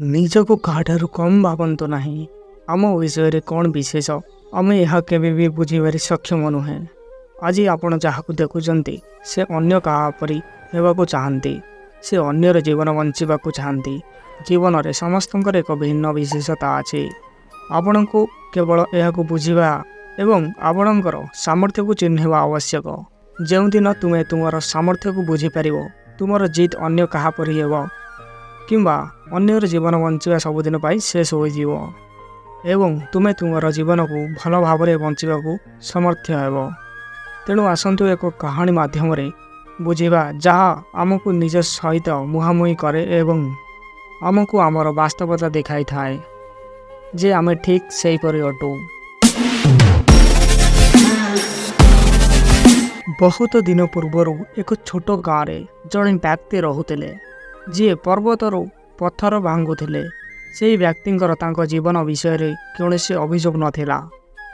ନିଜକୁ କାହାଠାରୁ କମ୍ ଭାବନ୍ତୁ ନାହିଁ। ଆମ ବିଷୟରେ କ'ଣ ବିଶେଷ, ଆମେ ଏହା କେବେ ବି ବୁଝିବାରେ ସକ୍ଷମ ନୁହେଁ। ଆଜି ଆପଣ ଯାହାକୁ ଦେଖୁଛନ୍ତି, ସେ ଅନ୍ୟ କାହା ପରି ହେବାକୁ ଚାହାନ୍ତି। ସେ ଅନ୍ୟର ଜୀବନ ବଞ୍ଚିବାକୁ ଚାହାନ୍ତି। ଜୀବନରେ ସମସ୍ତଙ୍କର ଏକ ଭିନ୍ନ ବିଶେଷତା ଅଛି। ଆପଣଙ୍କୁ କେବଳ ଏହାକୁ ବୁଝିବା ଏବଂ ଆପଣଙ୍କର ସାମର୍ଥ୍ୟକୁ ଚିହ୍ନିବା ଆବଶ୍ୟକ। ଯେଉଁଦିନ ତୁମେ ତୁମର ସାମର୍ଥ୍ୟକୁ ବୁଝିପାରିବ, ତୁମର ଜିଦ୍ ଅନ୍ୟ କାହା ପରି ହେବ କିମ୍ବା ଅନ୍ୟର ଜୀବନ ବଞ୍ଚିବା ସବୁଦିନ ପାଇଁ ଶେଷ ହୋଇଯିବ ଏବଂ ତୁମେ ତୁମର ଜୀବନକୁ ଭଲ ଭାବରେ ବଞ୍ଚିବାକୁ ସମର୍ଥ ହେବ। ତେଣୁ ଆସନ୍ତୁ ଏକ କାହାଣୀ ମାଧ୍ୟମରେ ବୁଝିବା, ଯାହା ଆମକୁ ନିଜ ସହିତ ମୁହାଁମୁହିଁ କରେ ଏବଂ ଆମକୁ ଆମର ବାସ୍ତବତା ଦେଖାଇଥାଏ ଯେ ଆମେ ଠିକ୍ ସେହିପରି ଅଟୁ। ବହୁତ ଦିନ ପୂର୍ବରୁ ଏକ ଛୋଟ ଗାଁରେ ଜଣେ ବ୍ୟକ୍ତି ରହୁଥିଲେ, ଯିଏ ପର୍ବତରୁ ପଥର ଭାଙ୍ଗୁଥିଲେ। ସେହି ବ୍ୟକ୍ତିଙ୍କର ତାଙ୍କ ଜୀବନ ବିଷୟରେ କୌଣସି ଅଭିଯୋଗ ନଥିଲା।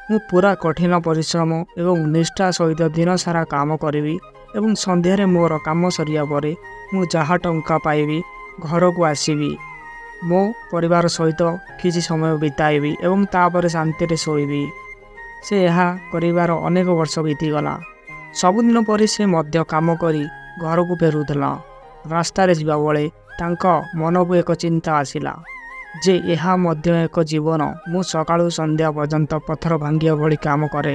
ମୁଁ ପୂରା କଠିନ ପରିଶ୍ରମ ଏବଂ ନିଷ୍ଠା ସହିତ ଦିନସାରା କାମ କରିବି ଏବଂ ସନ୍ଧ୍ୟାରେ ମୋର କାମ ସରିବା ପରେ ମୁଁ ଯାହା ଟଙ୍କା ପାଇବି, ଘରକୁ ଆସିବି, ମୋ ପରିବାର ସହିତ କିଛି ସମୟ ବିତାଇବି ଏବଂ ତାପରେ ଶାନ୍ତିରେ ଶୋଇବି। ସେ ଏହା କରିବାର ଅନେକ ବର୍ଷ ବିତିଗଲା। ସବୁଦିନ ପରି ସେ ମଧ୍ୟ କାମ କରି ଘରକୁ ଫେରୁଥିଲା। ରାସ୍ତାରେ ଯିବାବେଳେ ତାଙ୍କ ମନକୁ ଏକ ଚିନ୍ତା ଆସିଲା ଯେ ଏହା ମଧ୍ୟ ଏକ ଜୀବନ। ମୁଁ ସକାଳୁ ସନ୍ଧ୍ୟା ପର୍ଯ୍ୟନ୍ତ ପଥର ଭାଙ୍ଗିବା ଭଳି କାମ କରେ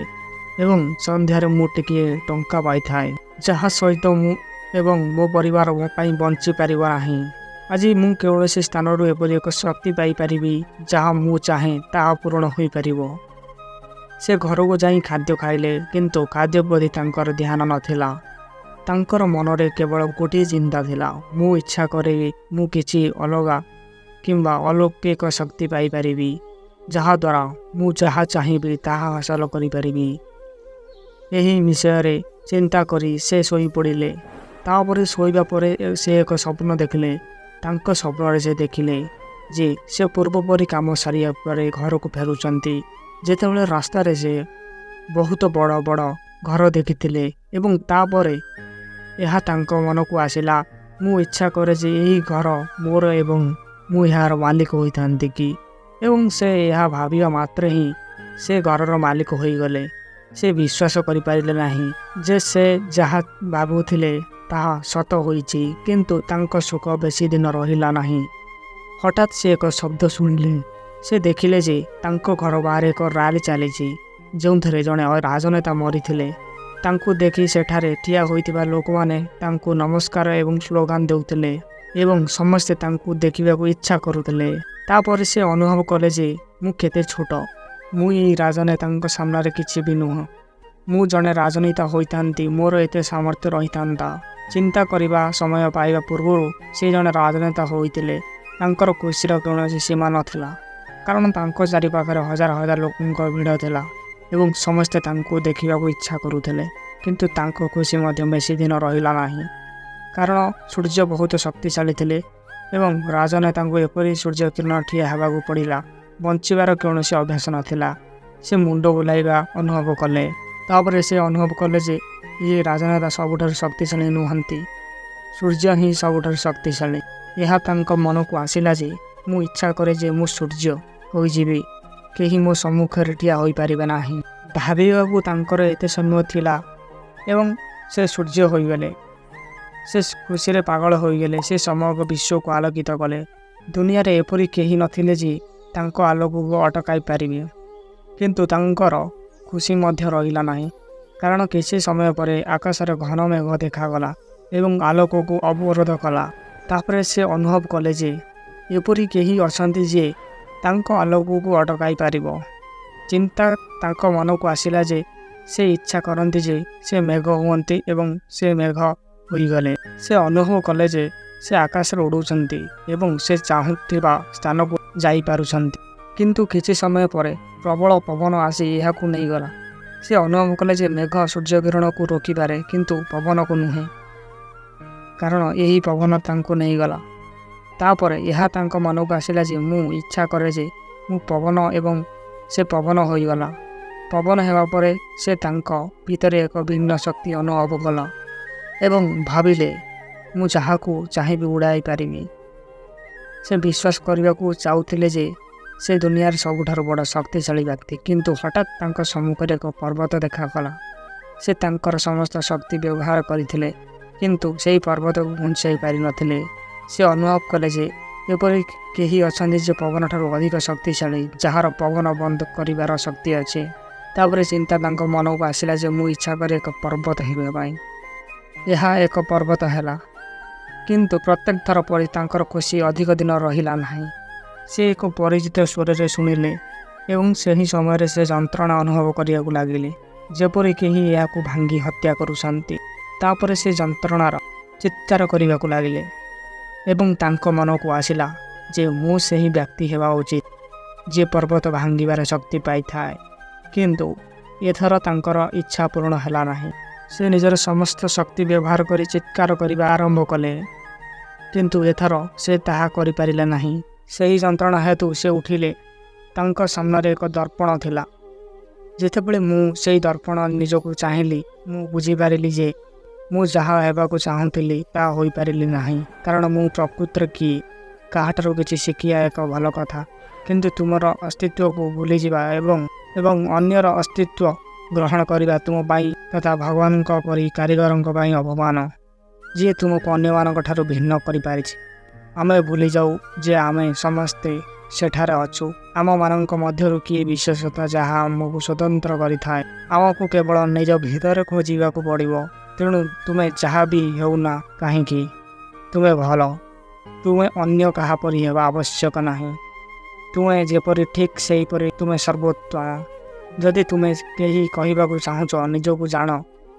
ଏବଂ ସନ୍ଧ୍ୟାରେ ମୁଁ ଟିକିଏ ଟଙ୍କା ପାଇଥାଏ, ଯାହା ସହିତ ମୁଁ ଏବଂ ମୋ ପରିବାର ମୋ ପାଇଁ ବଞ୍ଚିପାରିବ ନାହିଁ। ଆଜି ମୁଁ କୌଣସି ସ୍ଥାନରୁ ଏପରି ଏକ ଶକ୍ତି ପାଇପାରିବି, ଯାହା ମୁଁ ଚାହେଁ ତାହା ପୂରଣ ହୋଇପାରିବ। ସେ ଘରକୁ ଯାଇ ଖାଦ୍ୟ ଖାଇଲେ, କିନ୍ତୁ ଖାଦ୍ୟ ପ୍ରତି ତାଙ୍କର ଧ୍ୟାନ ନଥିଲା। ତାଙ୍କର ମନରେ କେବଳ ଗୋଟିଏ ଚିନ୍ତା ଥିଲା, ମୁଁ ଇଚ୍ଛା କରେ ମୁଁ କିଛି ଅଲଗା କିମ୍ବା ଅଲୌକିକ ଶକ୍ତି ପାଇପାରିବି, ଯାହାଦ୍ୱାରା ମୁଁ ଯାହା ଚାହିଁବି ତାହା ହାସଲ କରିପାରିବି। ଏହି ବିଷୟରେ ଚିନ୍ତା କରି ସେ ଶୋଇପଡ଼ିଲେ। ତାପରେ ଶୋଇବା ପରେ ସେ ଏକ ସ୍ୱପ୍ନ ଦେଖିଲେ। ତାଙ୍କ ସ୍ୱପ୍ନରେ ସେ ଦେଖିଲେ ଯେ ସେ ପୂର୍ବ ପରି କାମ ସାରିବା ପରେ ଘରକୁ ଫେରୁଛନ୍ତି, ଯେତେବେଳେ ରାସ୍ତାରେ ସେ ବହୁତ ବଡ଼ ବଡ଼ ଘର ଦେଖିଥିଲେ ଏବଂ ତାପରେ ଏହା ତାଙ୍କ ମନକୁ ଆସିଲା, ମୁଁ ଇଚ୍ଛା କରେ ଯେ ଏହି ଘର ମୋର ଏବଂ ମୁଁ ଏହାର ମାଲିକ ହୋଇଥାନ୍ତି କି। ଏବଂ ସେ ଏହା ଭାବିବା ମାତ୍ରେ ହିଁ ସେ ଘରର ମାଲିକ ହୋଇଗଲେ। ସେ ବିଶ୍ୱାସ କରିପାରିଲେ ନାହିଁ ଯେ ସେ ଯାହା ଭାବୁଥିଲେ ତାହା ସତ ହୋଇଛି। କିନ୍ତୁ ତାଙ୍କ ସୁଖ ବେଶୀ ଦିନ ରହିଲା ନାହିଁ। ହଠାତ୍ ସେ ଏକ ଶବ୍ଦ ଶୁଣିଲେ। ସେ ଦେଖିଲେ ଯେ ତାଙ୍କ ଘର ବାହାରେ ଏକ ରାଲି ଚାଲିଛି, ଯେଉଁଥିରେ ଜଣେ ରାଜନେତା ମରିଥିଲେ। ତାଙ୍କୁ ଦେଖି ସେଠାରେ ଠିଆ ହୋଇଥିବା ଲୋକମାନେ ତାଙ୍କୁ ନମସ୍କାର ଏବଂ ସ୍ଲୋଗାନ ଦେଉଥିଲେ ଏବଂ ସମସ୍ତେ ତାଙ୍କୁ ଦେଖିବାକୁ ଇଚ୍ଛା କରୁଥିଲେ। ତାପରେ ସେ ଅନୁଭବ କଲେ ଯେ ମୁଁ କେତେ ଛୋଟ। ମୁଁ ଏହି ରାଜନେତାଙ୍କ ସାମ୍ନାରେ କିଛି ବି ନୁହଁ। ମୁଁ ଜଣେ ରାଜନେତା ହୋଇଥାନ୍ତି, ମୋର ଏତେ ସାମର୍ଥ୍ୟ ରହିଥାନ୍ତା। ଚିନ୍ତା କରିବା ସମୟ ପାଇବା ପୂର୍ବରୁ ସେ ଜଣେ ରାଜନେତା ହୋଇଥିଲେ। ତାଙ୍କର ଖୁସିର କୌଣସି ସୀମା ନଥିଲା, କାରଣ ତାଙ୍କ ଚାରିପାଖରେ ହଜାର ହଜାର ଲୋକଙ୍କ ଭିଡ଼ ଥିଲା ଏବଂ ସମସ୍ତେ ତାଙ୍କୁ ଦେଖିବାକୁ ଇଚ୍ଛା କରୁଥିଲେ। କିନ୍ତୁ ତାଙ୍କ ଖୁସି ମଧ୍ୟ ବେଶୀ ଦିନ ରହିଲା ନାହିଁ, କାରଣ ସୂର୍ଯ୍ୟ ବହୁତ ଶକ୍ତିଶାଳୀ ଥିଲେ ଏବଂ ରାଜନେତାଙ୍କୁ ଏପରି ସୂର୍ଯ୍ୟ କିରଣ ଠିଆ ହେବାକୁ ପଡ଼ିଲା। ବଞ୍ଚିବାର କୌଣସି ଅଭ୍ୟାସ ନଥିଲା। ସେ ମୁଣ୍ଡ ବୁଲାଇବା ଅନୁଭବ କଲେ। ତାପରେ ସେ ଅନୁଭବ କଲେ ଯେ ଇଏ ରାଜନେତା ସବୁଠାରୁ ଶକ୍ତିଶାଳୀ ନୁହନ୍ତି, ସୂର୍ଯ୍ୟ ହିଁ ସବୁଠାରୁ ଶକ୍ତିଶାଳୀ। ଏହା ତାଙ୍କ ମନକୁ ଆସିଲା ଯେ ମୁଁ ଇଚ୍ଛା କରେ ଯେ ମୁଁ ସୂର୍ଯ୍ୟ ହୋଇଯିବି, କେହି ମୋ ସମ୍ମୁଖରେ ଠିଆ ହୋଇପାରିବେ ନାହିଁ। ଭାବିବାକୁ ତାଙ୍କର ଏତେ ସମୟ ଥିଲା ଏବଂ ସେ ସୂର୍ଯ୍ୟ ହୋଇଗଲେ। ସେ ଖୁସିରେ ପାଗଳ ହୋଇଗଲେ। ସେ ସମଗ୍ର ବିଶ୍ୱକୁ ଆଲୋକିତ କଲେ। ଦୁନିଆରେ ଏପରି କେହି ନଥିଲେ ଯେ ତାଙ୍କ ଆଲୋକକୁ ଅଟକାଇ ପାରିବେ। କିନ୍ତୁ ତାଙ୍କର ଖୁସି ମଧ୍ୟ ରହିଲା ନାହିଁ, କାରଣ କିଛି ସମୟ ପରେ ଆକାଶରେ ଘନ ମେଘ ଦେଖାଗଲା ଏବଂ ଆଲୋକକୁ ଅବରୋଧ କଲା। ତାପରେ ସେ ଅନୁଭବ କଲେ ଯେ ଏପରି କେହି ଅଛନ୍ତି ଯିଏ ତାଙ୍କ ଆଲୋକକୁ ଅଟକାଇ ପାରିବ। ଚିନ୍ତା ତାଙ୍କ ମନକୁ ଆସିଲା ଯେ ସେ ଇଚ୍ଛା କରନ୍ତି ଯେ ସେ ମେଘ ହୁଅନ୍ତି ଏବଂ ସେ ମେଘ ହୋଇଗଲେ। ସେ ଅନୁଭବ କଲେ ଯେ ସେ ଆକାଶରେ ଉଡ଼ୁଛନ୍ତି ଏବଂ ସେ ଚାହୁଁଥିବା ସ୍ଥାନକୁ ଯାଇପାରୁଛନ୍ତି। କିନ୍ତୁ କିଛି ସମୟ ପରେ ପ୍ରବଳ ପବନ ଆସି ଏହାକୁ ନେଇଗଲା। ସେ ଅନୁଭବ କଲେ ଯେ ମେଘ ସୂର୍ଯ୍ୟକିରଣକୁ ରୋକିପାରେ, କିନ୍ତୁ ପବନକୁ ନୁହେଁ, କାରଣ ଏହି ପବନ ତାଙ୍କୁ ନେଇଗଲା। ତାପରେ ଏହା ତାଙ୍କ ମନକୁ ଆସିଲା ଯେ ମୁଁ ଇଚ୍ଛା କରେ ଯେ ମୁଁ ପବନ ଏବଂ ସେ ପବନ ହୋଇଗଲା। ପବନ ହେବା ପରେ ସେ ତାଙ୍କ ଭିତରେ ଏକ ଭିନ୍ନ ଶକ୍ତି ଅନୁଭବ କଲା ଏବଂ ଭାବିଲେ, ମୁଁ ଯାହାକୁ ଚାହିଁବି ଉଡ଼ାଇ ପାରିବି। ସେ ବିଶ୍ୱାସ କରିବାକୁ ଚାହୁଁଥିଲେ ଯେ ସେ ଦୁନିଆର ସବୁଠାରୁ ବଡ଼ ଶକ୍ତିଶାଳୀ ବ୍ୟକ୍ତି, କିନ୍ତୁ ହଠାତ୍ ତାଙ୍କ ସମ୍ମୁଖରେ ଏକ ପର୍ବତ ଦେଖାଗଲା। ସେ ତାଙ୍କର ସମସ୍ତ ଶକ୍ତି ବ୍ୟବହାର କରିଥିଲେ, କିନ୍ତୁ ସେହି ପର୍ବତକୁ ଘୁଞ୍ଚାଇ ପାରିନଥିଲେ। ସେ ଅନୁଭବ କଲେ ଯେ ଏପରି କେହି ଅଛନ୍ତି ଯେ ପବନଠାରୁ ଅଧିକ ଶକ୍ତିଶାଳୀ, ଯାହାର ପବନ ବନ୍ଦ କରିବାର ଶକ୍ତି ଅଛି। ତାପରେ ଚିନ୍ତା ତାଙ୍କ ମନକୁ ଆସିଲା ଯେ ମୁଁ ଇଚ୍ଛା କରେ ଏକ ପର୍ବତ ହେବା ପାଇଁ। ଏହା ଏକ ପର୍ବତ ହେଲା। କିନ୍ତୁ ପ୍ରତ୍ୟେକ ଥର ପରି ତାଙ୍କର ଖୁସି ଅଧିକ ଦିନ ରହିଲା ନାହିଁ। ସେ ଏକ ପରିଚିତ ସ୍ୱରରେ ଶୁଣିଲେ ଏବଂ ସେହି ସମୟରେ ସେ ଯନ୍ତ୍ରଣା ଅନୁଭବ କରିବାକୁ ଲାଗିଲେ, ଯେପରି କେହି ଏହାକୁ ଭାଙ୍ଗି ହତ୍ୟା କରୁଛନ୍ତି। ତାପରେ ସେ ଯନ୍ତ୍ରଣାର ଚିତ୍କାର କରିବାକୁ ଲାଗିଲେ ଏବଂ ତାଙ୍କ ମନକୁ ଆସିଲା ଯେ ମୁଁ ସେହି ବ୍ୟକ୍ତି ହେବା ଉଚିତ ଯିଏ ପର୍ବତ ଭାଙ୍ଗିବାର ଶକ୍ତି ପାଇଥାଏ। କିନ୍ତୁ ଏଥର ତାଙ୍କର ଇଚ୍ଛା ପୂରଣ ହେଲା ନାହିଁ। ସେ ନିଜର ସମସ୍ତ ଶକ୍ତି ବ୍ୟବହାର କରି ଚିତ୍କାର କରିବା ଆରମ୍ଭ କଲେ, କିନ୍ତୁ ଏଥର ସେ ତାହା କରିପାରିଲେ ନାହିଁ। ସେହି ଯନ୍ତ୍ରଣା ହେତୁ ସେ ଉଠିଲେ। ତାଙ୍କ ସାମ୍ନାରେ ଏକ ଦର୍ପଣ ଥିଲା। ଯେତେବେଳେ ମୁଁ ସେହି ଦର୍ପଣ ନିଜକୁ ଚାହିଁଲି, ମୁଁ ବୁଝିପାରିଲି ଯେ ମୁଁ ଯାହା ହେବାକୁ ଚାହୁଁଥିଲି ତାହା ହୋଇପାରିଲି ନାହିଁ, କାରଣ ମୁଁ ପ୍ରକୃତରେ କିଏ? କାହାଠାରୁ କିଛି ଶିଖିବା ଏକ ଭଲ କଥା, କିନ୍ତୁ ତୁମର ଅସ୍ତିତ୍ୱକୁ ଭୁଲିଯିବା ଏବଂ ଅନ୍ୟର ଅସ୍ତିତ୍ୱ ଗ୍ରହଣ କରିବା ତୁମ ପାଇଁ ତଥା ଭଗବାନଙ୍କ ପରି କାରିଗରଙ୍କ ପାଇଁ ଅପମାନ, ଯିଏ ତୁମକୁ ଅନ୍ୟମାନଙ୍କ ଠାରୁ ଭିନ୍ନ କରିପାରିଛି। ଆମେ ଭୁଲିଯାଉ ଯେ ଆମେ ସମସ୍ତେ ସେଠାରେ ଅଛୁ। ଆମମାନଙ୍କ ମଧ୍ୟରୁ କିଏ ବିଶେଷତା ଯାହା ଆମକୁ ସ୍ୱତନ୍ତ୍ର କରିଥାଏ। ଆମକୁ କେବଳ ନିଜ ଭିତରେ ଖୋଜିବାକୁ ପଡ଼ିବ। ତେଣୁ ତୁମେ ଯାହା ବି ହେଉନା କାହିଁକି, ତୁମେ ଭଲ। ତୁମେ ଅନ୍ୟ କାହା ପରି ହେବା ଆବଶ୍ୟକ ନାହିଁ। ତୁମେ ଯେପରି ଠିକ୍ ସେହିପରି ତୁମେ ସର୍ବୋତ୍ତମ। ଯଦି ତୁମେ କେହି କହିବାକୁ ଚାହୁଁଛ, ନିଜକୁ ଜାଣ,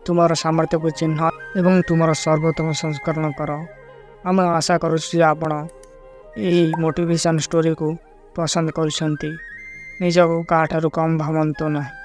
ତୁମର ସାମର୍ଥ୍ୟକୁ ଚିହ୍ନ ଏବଂ ତୁମର ସର୍ବୋତ୍ତମ ସଂସ୍କରଣ କର। ଆମେ ଆଶା କରୁଛୁ ଯେ ଆପଣ ଏହି ମୋଟିଭେସନ୍ ଷ୍ଟୋରିକୁ ପସନ୍ଦ କରୁଛନ୍ତି। ନିଜକୁ କାହାଠାରୁ କମ୍ ଭାବନ୍ତୁ ନାହିଁ।